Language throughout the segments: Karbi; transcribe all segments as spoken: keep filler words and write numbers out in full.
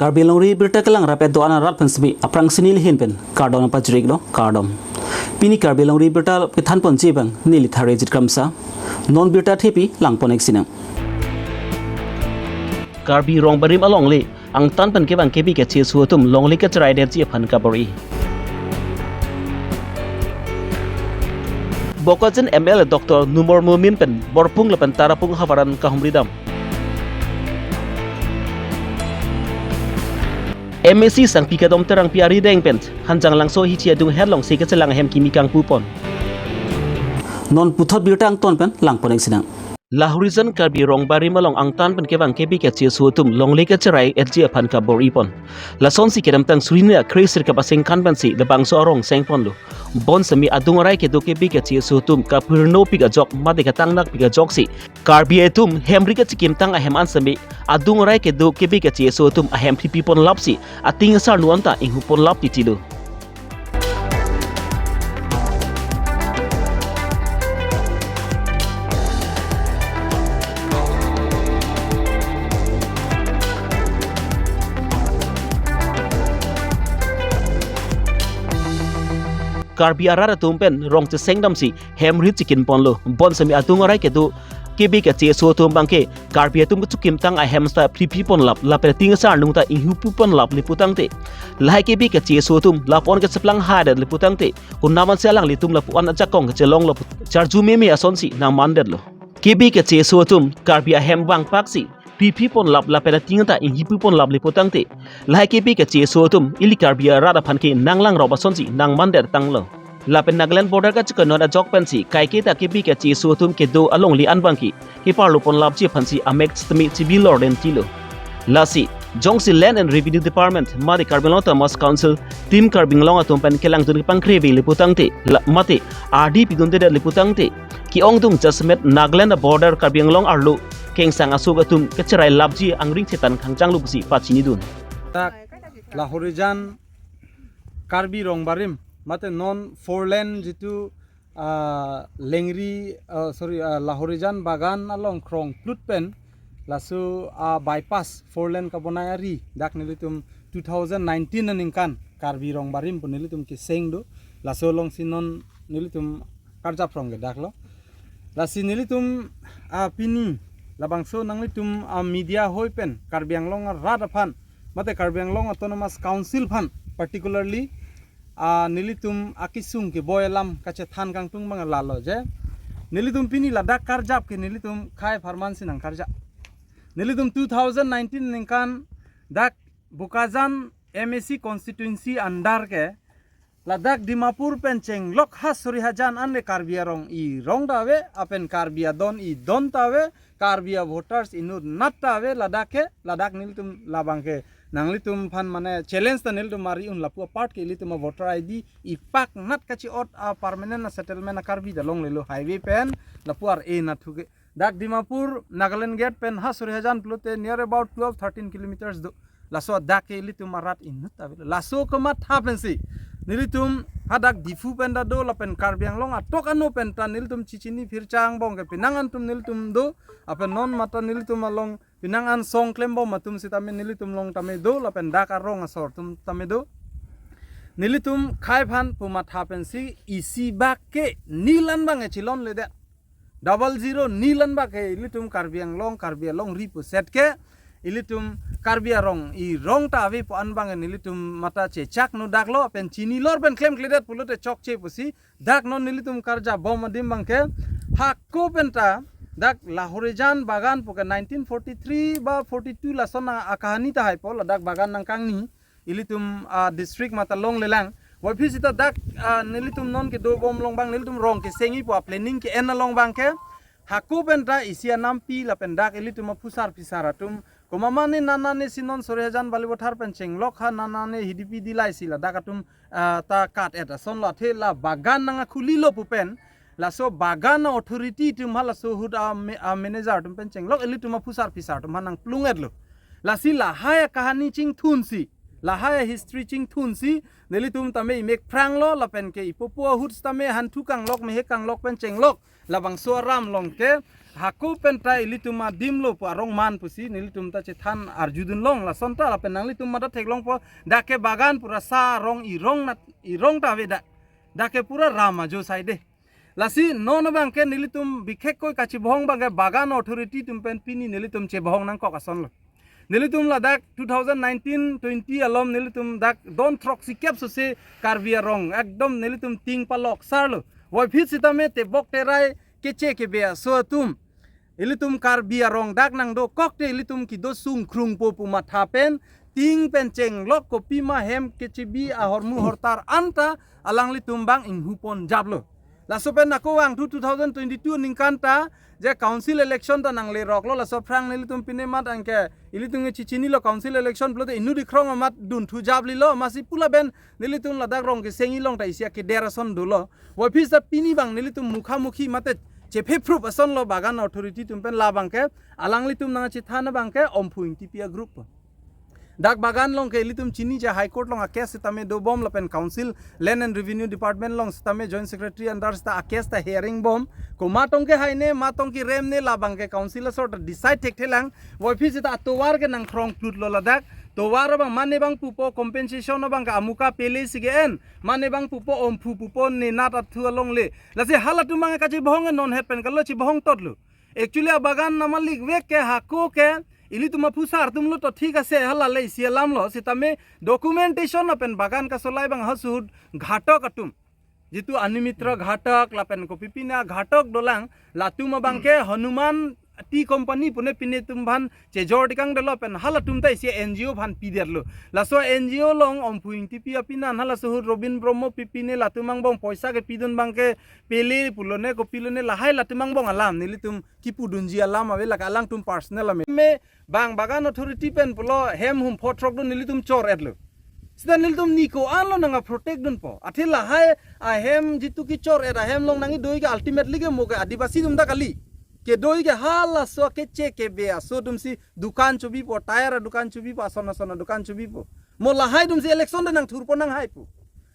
Karbi Longri Birta kelang rapet do-an arat pen semi aphrang si neli ahin pen kardom pajirlo, kardom. Pini Karbi Longri Birta kethan ponji abang neli Tharejit Kramsa. Non birta thepi lang pon-ik sinang. Karbi Rongbarim alongle angtan pen kevang kebi kecheso atum longle kacheraidetji aphan kabor-i. Bokajan M L A Doctor Numal Momin pen Borpung lapen Tarapung havaran kahumri dam. M A C Sangpi Kadom Terangpi arideng pen Hanjanglangso hichi adung het alongsi kachelang ahem kimi kangpu pon. Non puthot birta angton pen lang pon-ik sinang. Lahorijan Karbi Rongbarim along angtan pen kevang kebi kecheso atum longle kacheraidetji aphan kabor-i pon. Lasonsi kedamtang suri hini ra kre-sirkep asengkan pensi labangso arong seng ponlo. Bonsemi adung arai kedo kebi kecheso atum kapirno pik ajok mate katangnak pik ajoksi Karbi atum hemri kachekimtang ahem an semi adung arai kedo kebi kecheso atum ahem phripi ponlapsi ating asarnu anta inghu ponlap titilo. Karbi arat atum pen rong cheseng damsi hemri chekim ponlo. Bonsemi adung arai kedo kebi kecheso atum abangke Karbi atum kachekimtang ahem ta phripi ponlap, lapen ating asarnu ta inghu pu ponlap le putangte, lahai kebi kecheso atum lapu-an kacheplang hadet le putangte, konat amatsi alanglitum lapu-an ajakong kachelonglo pu charju meme asonsi nangmandetlo. Kebi kecheso atum Karbi ahem vangpaksi phripi ponlap lapen ating ta inghi pu ponlap le putangte, lahai kebi kecheso atum ili Karbi arat aphan ke nanglangrop asonsi nangmandet tanglo. Lapen Nagaland border kachekoi non ajok pensi kaiketa kebi kecheso atum kedo alongle an abangke keparlo ponlapji aphansi amek sitame chibi lor den tilo. Lasi jongsi Land and Revenue Department mate Karbi Anglong Autonomous Council Team Karbi Anglong atum pen kelangdun kepangkreve le putangte, la mate ardi pidundedet le putangte, ke-ongdung jasemet Nagaland a-border Karbi Anglong arlo kengsang asuk atum kacherailapji angring chetan khangjanglo pusi pachinidun. Tak Lahorijan Karbi Rongbarim mate non four lane jitu ah, Lengri, ah, sorry, ah, Lahorijan Bagan along krong plut pen laso, ah, bypass four lane kabonai ari dak nelitum two thousand nineteen aningkan Karbi Rongbarim pu nelitum keseng do, laso alongsi non nelitum karjap rong ke daklo. Lasi nelitum, ah, pini labangso nanglitum, ah, media hoi pen Karbi Anglong arat aphan mate Karbi Anglong Autonomous Council aphan particularly ah, nelitum akesung keboi alam kachethan kangtung abang lalo je. Nelitum pini ladak karjap ke nelitum khei apharman si nangkarjap. Nelitum two thousand nineteen aningkan dak Bokajan M A C constituency under ke ladak Dimapur pen chenglok ha Sorihajan an le Karbi arong irong ta ave, lapen Karbi adon idon ta ave, Karbi a-voters inutnat ta ave ladak ke, ladak nelitum labang ke nanglitum aphan mane challenge ta nelitum mari un lapu apart ke ilitum a-voter I D ipaknat kachi-ot a-permanent a-settlement a-Karbi ta longlelo highway pen lapu ar-e nat thu ke. Dak Dimapur, Nagaland gate pen ha Sorihajan pulote near about twelve thirteen kilometers do. Laso adak ke ilitum arat inut ta avelo. Laso kematha pensi nelitum hadak Diphu pen ta do lapen Karbi Anglong atok ano pen ta nelitum chichini phirchang bong ke penang antum nelitum do, lapen non mata nelitum along penang an song klembom atum sitame nelitum along tame do, lapen dak arong asor atum tame do. Nelitum khei aphan pu matha pensi isi bak ke nil an abang e chilonledet. Double zero nil an bak ke ilitum Karbi Anglong, Karbi alongri puset ke ilitum Karbi arong irong ta ave pu an abang nelitum mata chechak no daklo, pen chini lor pen klemkledet pulote chokche pusi dak non nelitum karjap bom adim abang ke hako pen ta dak Lahorijan Bagan pu ke nineteen forty-three ba forty-two lason akahani tahai po ladak bagan nangkangni ilitum, ah, district mata longlelang. Waphi sita dak, ah, nelitum non kedo bom along abang nelitum rong kesengji pu a-planning ke-en along abang ke hako pen ta isi anampi lapen dak ilitum aphusar phisar atum komat mane nanane si non Sorihajan Balipathar pen chenglok ha nanane hidipi dilai si ladak atum, ah, ta kat-et ason lo athe la bagan nangkhuli lo pu pen laso bagan authority atum ha laso ahut a ma-, a-manager atum pen chenglok ilitum aphusar phisar atum ha nangplung-et lo. Lasi lahai akahani chingthunsi, lahai history chingthunsi nelitum tame imek phranglo lapen ke ipopo ahut tame hanthu kanglok mehek kanglok pen chenglok labangso aram along ke Hako pen ta ilitum adim lo pu arong man pusi nelitum ta chethan arjudun long, lason ta lapen nanglitum mata theklongpo, dak ke bagan pura sa rong irong nat irong ta ave dak. Dak ke pura ram ajo sai de. Lasi non abang ke nelitum bikhekkoi kachebohong abang ke bagan authority atum pen pini nelitum chebohong nangkok ason lo. Nelitum ladak two thousand nineteen twenty along nelitum dak don throksi kep sose Karbi arong ekdom nelitum ting palok sar lo. Voiphit sitame tebok terai keche kebe aso atum, ilitum Karbi arong dak nangdokok te ilitum kedo sungkrungpo pu matha pen, ting pen chenglok kopima hem kechebi ahormu hortar anta alanglitum abang inghupon japlo. Laso pen ako vangthu two thousand twenty-two aningkan ta je council election ta nanglerok lo, laso aphrang nelitum pine mat anke ilitum ke chichinilo council election pulote inut ikrong amat dunthu japlilo, masi pu lapen nelitum ladak Rongkeseng along ta isi akeder ason dolo. Voiphit ta pini abang nelitum mukha mukhi mate chephe phrup ason lo bagan authority atum pen, labang ke alanglitum nangchethan abang ke Omphu Ingtipi a-group. Dak bagan along ke ilitum chini je High Court along a-case sitame dobom lapen Council, Land and Revenue Department along sitame Joint Secretary under sita a-case ta hearing bom. Komat tong kehai ne, mat tong kerem ne, labang ke Council asor ta decide thekthelang. Voiphit sita atovar ke nangkrong plut lo ladak. Tovar abang mane abang pupo, compensation abang ke amuka pele si ke-en. Mane abang pupo, Omphu pupo, ne nat athu along le. Lasi halatum abang kachebohong non het pen kalo chebohong tot lo. Actually abagan namalik vek ke hako ke ilitum aphusar atum lo to thik ase, hala le isi alam lo, sitame documentation lapen bagan kasolai abang hasuhut ghatok atum. Jitu Ani Mitra ghatok lapen kopi pina ghatok dolang, latum abang ke Hanuman Tea Company pune pine atum aphan chejor dikang dolo pen halatum ta isi N G O aphan piderlo. Laso N G O along Omphu Ingtipi apina halaso ahut Robin Brahmo pipine latum angbong poisa kepidun abang ke pele pulo ne kopi lo ne lahai latum angbong alam nelitum kipudunji alam ave, lake alangtum personal ame. Me bang bagan authority pen pulo hem hum photrok dun nelitum chor-etlo. Sita nelitum ni ko-an lo nang protect dunpo. Athe lahai ahem jitu kechor-et ahem along nangkedoi ke ultimately ke mo ke Adivasi atum ta kali. Kedoi ke halaso keche kebe aso atum si dukan chobipo, tyre dukan chobipo, ason ason dukan chobipo. Mo lahai atum si election ta nangthurpo nanghaipo.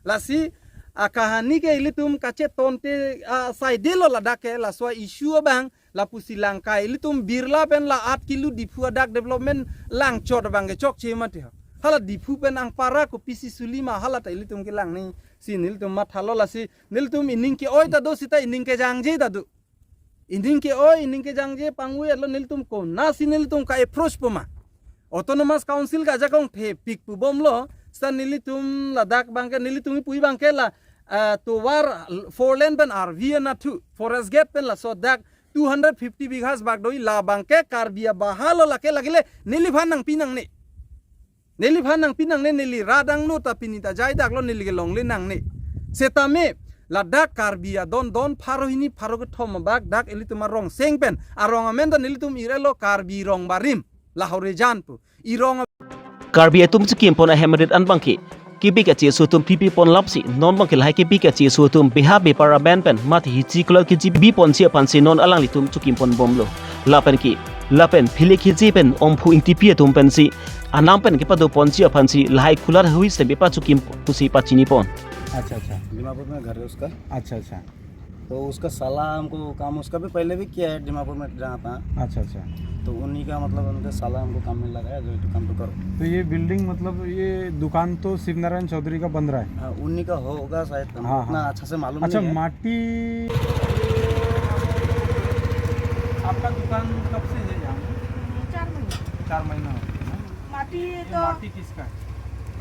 Lasi akahani ke ilitum kachetonte, ah, saidelo ladak ke laso issue abang lapusi langkai. Ilitum Birla pen la at kilo Diphu adak development langchot abang ke chokche mati ho. Hala Diphu pen angpara kopisi suli ma hala ta ilitum kelang ni si nelitum mathalo, lasi nelitum ining ke-oi ta do sita ining kejangje ta do. Ining ke-oi, ining kejangje pangwe lo, nelitum konatsi nelitum ka-approach po ma. Autonomous Council ka ajakong thepik pubomlo, sita nelitum ladak abang ke, nelitum ipui abang ke la, ah, tovar four lane pen arvi anathu, forest gate pen laso dak two hundred fifty bighas bak doi, labang ke Karbi abahalo, lake lake le neliphan nangpi nangne. Neliphan nangpi nangne, neli rat angno ta pini ta jaidak lo, neli kelongle nangne. Setame ladak Karbi adon don pharo hini pharo kethom abak dak ilitum arong seng pen arong amen ta nelitum irelo Karbi Rong Barim, Lahorijan pu. Irong Karbi atum chikim pon ahem rit an abang ke kebi kacheso atum pipi pon lapsi non abang ke lahai kebi kacheso atum beha bepar amen pen mati hichi klok keji bi ponji aphansi non alanglitum chikim pon bomlo. Lapen ke, lapen philek hiji pen Omphu Ingtipi atum pensi anam pen kepado ponji aphansi lahai kular hui sembe pachikim pusi pachini pon. अच्छा, अच्छा। दिमापुर में घर है उसका। अच्छा, अच्छा। तो उसका साला हमको काम, उसका भी पहले भी किया है दिमापुर में, जहाँ था। अच्छा, अच्छा। तो उन्हीं का, मतलब, उनका साला हमको काम में लगाया, जो ये काम तो करो। तो ये बिल्डिंग, मतलब, ये दुकान तो शिवनारायण चौधरी का बन रहा है? हाँ, उन्हीं का होगा शायद, हमको हाँ, उतना हाँ। अच्छा से मालूम अच्छा, नहीं है। माटी आपका दुकान कब से है यहाँ? चार महीने। चार महीना हो गया ना? माटी ये तो माटी किसका है?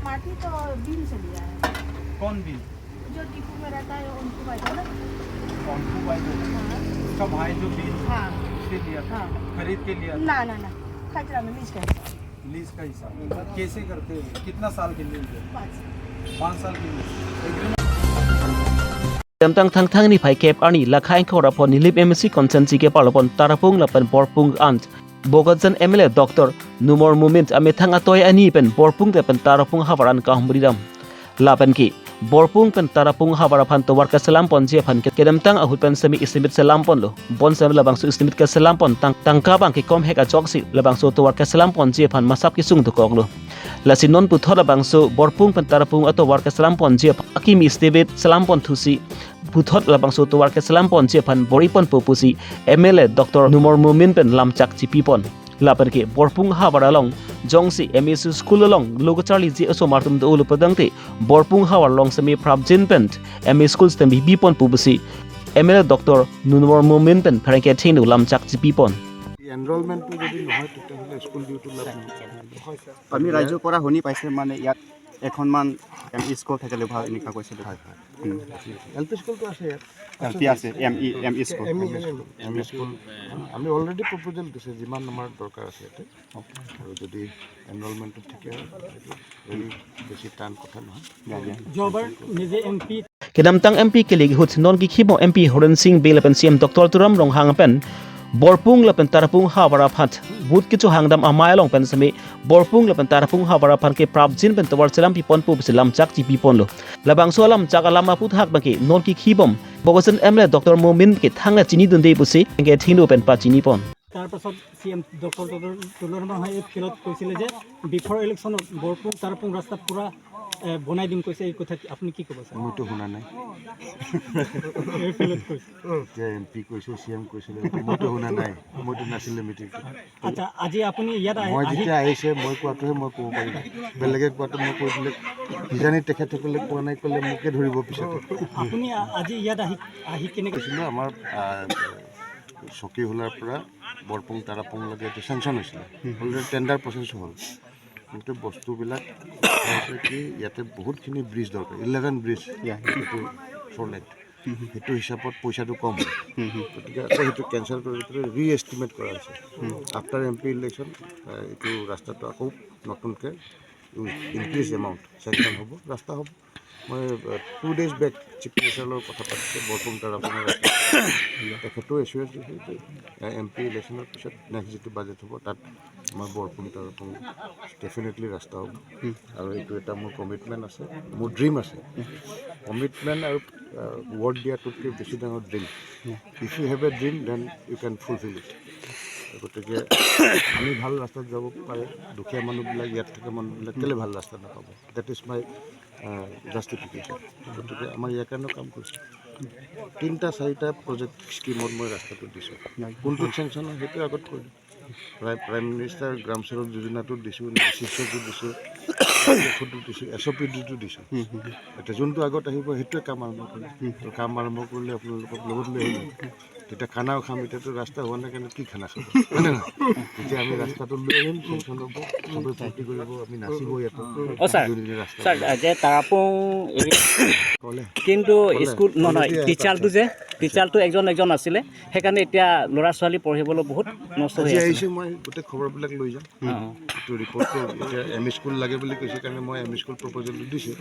माटी तो बिल से लिया है। कौन बिल? जो दीपू में रहता है, उनको भाई का ना। उनको भाई का? हाँ। उसका भाई जो बिल हाँ। उससे लिया था? हाँ। खरीद के लिया था? ना, ना, ना। खजरा में लीज का हिसाब। लीज का हिसाब। कैसे करते हैं? कितना साल की लीज है? पाँच साल। पाँच साल की lease. Agreement. Kedamtang Thangthang niphai kep arni lakhai ingkoi ra pho Nilip M A C constituency kepar pon Tarapung lapen Borpung an Bokajan M L A Doctor Numal Momin amethang atoi ani pen Borpung te pen Tarapung havar an kahumri dam. Lapen ke Borpung pen Tarapung havar aphan tovar keselam ponji aphan ke kedamtang ahut pen semi estimate selam ponlo. Bonseta labangso estimate keselam pon tang tangka abang ke komhek ajoksi labangso tovar keselam ponji aphan masap kesung dokoklo. Lasi non puthot labangso Borpung pen Tarapung atovar keselam ponji aphan akimi stebet selam ponthusi, puthot labangso tovar keselam ponji aphan bor-i ponpo pusi M L A Doctor Numal Momin pen lamchak chipi pon. Lapen ke Borpung havar along jongsi M E school along lo kacharliji osomar atum do-olo pulotangte Borpung havar along semi prapjin pen M E school stem bibi ponpo pusi M L A Doctor Numal Momin pen pherangke athengno lamchak chipi pon. এনৰলমেণ্টটো যদি নহয় তেতিয়াহ'লে স্কুল ডিউটো লাভ নহয়। আমি ৰাইজৰ পৰা শুনি পাইছে মানে ইয়াত এখনমান এম ই স্কুল থাকিলে ভাল এনেকুৱা কৈছিলে। হয় হয়। উম। এল পি স্কুলটো আছে ইয়াত। এল পি আছে, M E M E school. M E M E school. আমি অলৰেডি প্ৰপ'জেল দিছে যিমান আমাৰ দৰকাৰ আছে ইয়াতে। আৰু যদি এনৰলমেণ্টটো ঠিকে হয়, এইটো ভেৰি বেছি টান কথা নহয়। য়া, য়া। যোৱাবাৰ নিজে M P Kedamtang M P kelek ahut non kekhibom M P Horen Sing Bey lapen C M Doctor Tuliram Ronghang pen Borpung lapen Tarapung havar aphan vote kechohangdam amei along pen semi Borpung lapen Tarapung havar aphan ke prapjin pen tovar selam pi ponpo pusi lamchak chipi ponlo. Labangso alamchak alam aphuthak abangke non kekhibom Bokajan M L A Doctor Momin ke thangnat chinidunde pusi pherangke athengno pen pachini pon. তাৰ পাছত C M doctor Tuliram ৰংহাঙে এই ফিল্ডত কৈছিলে যে বিফৰ ইলেকশ্যনত বৰপুং তাৰপুং ৰাস্তা পূৰা এ, বনাই দিম কৈছে। এই কথা কি- আপুনি কি ক'ব ছাৰ? মইতো শুনা নাই এই ফিল্ডত কৈছে। এতিয়া এম পি কৈছে, চি এম কৈছিলে, মইতো শুনা নাই। মইতো নাছিলে মিটিংটো। আচ্ছা, আজি আপুনি ইয়াত আহি মই আহি- যেতিয়া আহিছে মই কোৱাটোহে মই ক'ব পাৰিম। বেলেগে কোৱাটো মই কৈ দিলে কিজানি তেখেতসকলে কোৱা নাই ক'লে মোকে ধৰিব পিছতে। আপুনি আ- আজি ইয়াত আহি আহি কেনেকৈ কৈছিলোঁ আমাৰ আহ, চকীহোলাৰ পৰা বৰপুং তাৰাপুংলৈকে এইটো চেংচন হৈছিলে। অলৰেডি টেণ্ডাৰ প্ৰচেছ হ'ল। কিন্তু বস্তুবিলাক হৈছে কি ইয়াতে বহুতখিনি ব্ৰিজ দৰকাৰ, ইলেভেন ব্ৰিজ য়া। এইটো ফ'ৰ লেন। সেইটো হিচাপত পইচাটো কম হয়। গতিকে আকৌ সেইটো কেঞ্চেল কৰি পেলাই ৰি এষ্টিমেট কৰা হৈছে। আফটাৰ এম পি ইলেকশ্যন এইটো ৰাস্তাটো আকৌ নতুনকৈ ইনক্ৰিজ এমাউণ্ট চেংচন হ'ব, ৰাস্তা হ'ব। মই টু ডেইজ বেক চিফ মিনিষ্টাৰৰ লগত কথা পাতিছোঁ বৰপুং তাৰাপুঙৰ ৰাস্তা। তেখেতেও এচুৰেঞ্চ দিছে যে এম পি ইলেকশ্যনৰ পিছত নেক্সট যিটো বাজেট হ'ব তাত আমাৰ বৰপুং তাৰাপুং ডেফিনেটলি ৰাস্তা হ'ব। আৰু এইটো এটা মোৰ কমিটমেণ্ট আছে, মোৰ ড্ৰিম আছে। কমিটমেণ্ট আৰু ৱৰ্ড দিয়াটোতকৈ বেছি ডাঙৰ dream. If you have a dream, then you can fulfill it. গতিকে আমি ভাল ৰাস্তাত যাব পাৰে, দুখীয়া মানুহবিলাক, ইয়াত থকা মানুহবিলাক কেলে ভাল ৰাস্তা নাপাব? That is my জাষ্টিফিকেশ্যন। গতিকে আমাৰ ইয়াৰ কাৰণেও কাম কৰিছোঁ। তিনিটা চাৰিটা প্ৰজেক্ট স্কিমত মই ৰাস্তাটো দিছোঁ। কোনটো চেংচন হয় সেইটো আগত কৈ দিম। প্ৰাইম প্ৰাইম মিনিষ্টাৰ গ্ৰাম চড়ক যোজনাটো দিছোঁ, চিফটো দিছোঁ, ঔষধটো দিছোঁ, এছ অ' পি ডিটো দিছোঁ। এতিয়া যোনটো আগত আহিব সেইটোৱে কাম আৰম্ভ কৰিম। আৰু কাম আৰম্ভ কৰিলে আপোনালোকক লগত লৈ আহিম। তেতিয়া খানাও খাম, এতিয়াতো ৰাস্তা হোৱা নাই কাৰণে কি খানা খাব, হয় নে নহয়? তেতিয়া আমি ৰাস্তাটো লৈ আহিম, চেংচন হ'ব, চবে ফূৰ্তি কৰিব, আমি নাচিব ইয়াতে। অ ছাৰ, যোনদিনা ৰাস্তা ছাৰ, যে তাৰাপুং এৰি- ক'লে কিন্তু ক'লে? স্কুল নহয় নহয়, ক'লে? টিচাৰটো যে টিচাৰটো এজন এজন আছিলে, সেইকাৰণে এতিয়া ল'ৰা ছোৱালী পঢ়িবলৈ বহুত নষ্ট হৈ আজি আছে। আহিছোঁ মই গোটেই খবৰবিলাক লৈ যাম। অ, অ। এইটো ৰিপৰ্টটো এতিয়া এম ই স্কুল লাগে বুলি কৈছে কাৰণে মই এম ই স্কুল প্ৰপ'জেলটো দিছোঁ।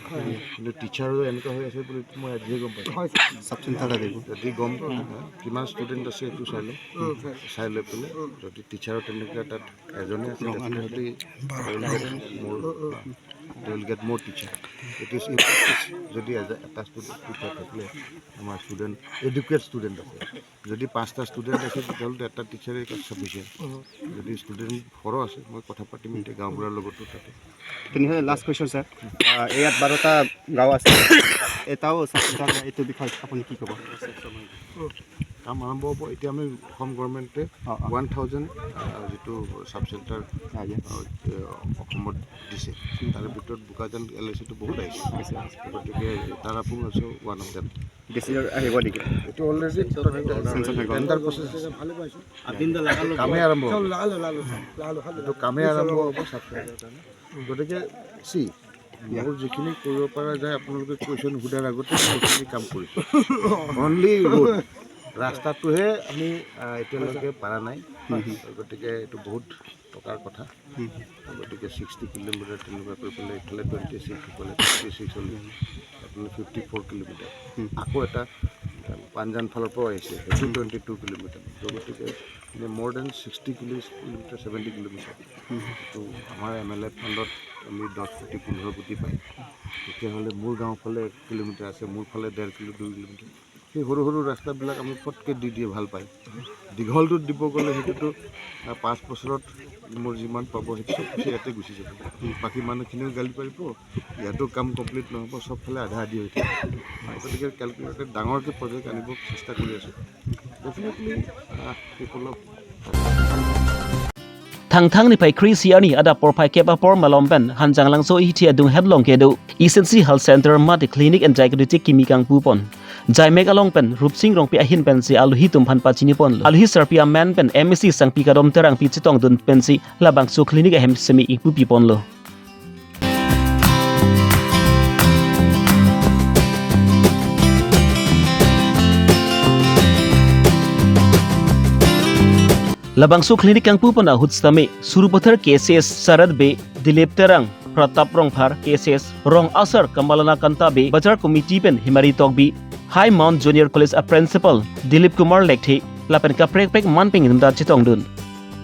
কিন্তু টিচাৰো এনেকুৱা হৈ আছে বুলি মই আজিহে গম পাইছোঁ। ছাব চেণ্টাৰ লাগিব। যদি গম কিমান ষ্টুডেণ্ট আছে সেইটো চাই লওঁ, চাই লৈ পেলাই যদি টিচাৰো তেনেকুৱা তাত এজনে আছে, ডেফিনেটলি মোৰ they will get more teacher. It is impossible যদি এজ- এটা ষ্টুডেণ্ট টিচাৰ থাকিলে আমাৰ ষ্টুডেণ্ট এডুকেট ষ্টুডেণ্ট আছে। যদি পাঁচটা ষ্টুডেণ্ট আছে তেতিয়াহ'লে এটা টিচাৰে ছাফিচিয়েণ্ট। যদি ষ্টুডেণ্ট সৰহ আছে মই কথা পাতিম এতিয়া গাঁওবুঢ়াৰ লগতো তাতে। তেনেহ'লে লাষ্ট কুৱেশ্যন ছাৰ, ইয়াত বাৰটা গাঁও আছে, এটাও ছাব চেণ্টাৰ নাই, এইটো বিষয়ে আপুনি কি ক'ব? কাম আৰম্ভ হ'ব। এতিয়া আমি অসম গভৰ্ণমেণ্টে অ, অ। ওৱান থাউজেণ্ড যিটো ছাব চেণ্টাৰ অ, য়েছ। অসমত দিছে, তাৰে ভিতৰত বোকাজান এল আই চিটো বহুত আহিছে। গতিকে Tarapung also one of them। বেছি আহিব নেকি? এইটো অলৰেডি চেংচন হৈ গ'ল। টেণ্ডাৰ প্ৰচেছ আছে। কামেই আৰম্ভ হ'ব। এইটো কামেই আৰম্ভ হ'ব ছাব চেণ্টাৰৰ কাৰণে। গতিকে চি মোৰ যিখিনি কৰিব পৰা যায় আপোনালোকে কুৱেশ্যন সোধাৰ আগতে মই সেইখিনি কাম কৰিছোঁ। অনলি ৰোড, ৰাস্তাটোহে আমি আহ, এতিয়ালৈকে পৰা নাই। গতিকে এইটো বহুত টকাৰ কথা। গতিকে ছিক্সটি কিলোমিটাৰ তেনেকুৱা কৰি পেলাই এইফালে টুৱেণ্টি ছিক্স, ইফালে টুৱেণ্টি ছিক্স হ'লে আপোনাৰ ফিফটি ফ'ৰ কিলোমিটাৰ। আকৌ এটা পাঞ্জান ফালৰ পৰাও আহিছে, সেইটো টুৱেণ্টি টু কিলোমিটাৰ। তো গতিকে মানে মোৰ দেন ছিক্সটি কিলোমিটাৰ, ছেভেণ্টি কিলোমিটাৰ। তো আমাৰ এম এল এ ফাণ্ডত আমি দহ কোটি পোন্ধৰ কোটি পাই, তেতিয়াহ'লে মোৰ গাঁওফালে এক কিলোমিটাৰ আছে, মোৰ ফালে ডেৰ কিলো দুই কিলোমিটাৰ। সেই সৰু সৰু ৰাস্তাবিলাক আমি ফটকৈ দি দিয়ে, ভাল পায়। দীঘলটোত দিব গ'লে সেইটোতো আহ, পাঁচ বছৰত মোৰ যিমান পাব সেইটো চব পইচা ইয়াতে গুচি যাব। বাকী মানুহখিনিও গালি পাৰিব, ইয়াতো কাম কমপ্লিট নহ'ব, চব ফালে আধা আধি হৈ থাকিব। গতিকে কেলকুলেটেড ডাঙৰকৈ প্ৰজেক্ট আনিব চেষ্টা কৰি আছোঁ। Definitely people of Thangthang niphai kre-isi arni adap porphai kep apor malom pen Hanjanglangso Hithi adung hetlong kedo E C H Health Center mate clinic enjai kedo chekimi kangpupon. Jaimek along pen Rupsing Rongpi ahin pensi aluhi atum aphan pachiniponlo. Aluhi sarpi amen pen M A C Sangpi Kadom Terangpi chetongdun pensi labangso clinic ahem semi ingpupiponlo. Labangso clinic kangpupon ahut sitame Sarupathar K C S Sarat Bey, Dilip Terang, Pratap Rongphar K C S Rong Asar, Kamalana Kanta Bey, Bazar Committee pen Himari Tokbi, High Mount Junior College a Principal Dilip Kumar Lekthe lapen kaprek prek man pen ingdunda chetongdun.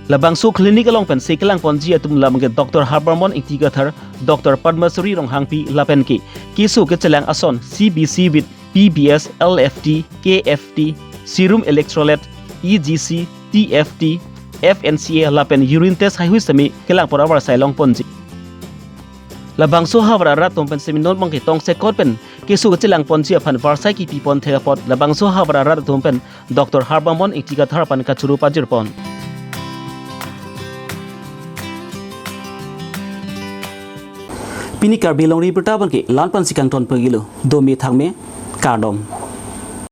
Labangso clinic along pensi kelangponji atum labangke Doctor Harbamon Ingti Kathar, Doctor Padmasuri Ronghangpi lapenke keso kechelang ason C B C with P B S, L F T, K F T, serum electrolyte, E G C, T F T, F N C A lapen urine test haihui semi kelangpon avarsai longponji. Labangso havar arat atum pen semi non abangke tongsekot pen keso kechelangponji aphan varsai kipipon thek apot labangso havar arat atum pen Doctor Harbamon Ingti Kathar aphan kachoro pajirpon. Pini Karbi Longri Abirta abangke la-an pensi kangton pagilo, dome thakme, kardom.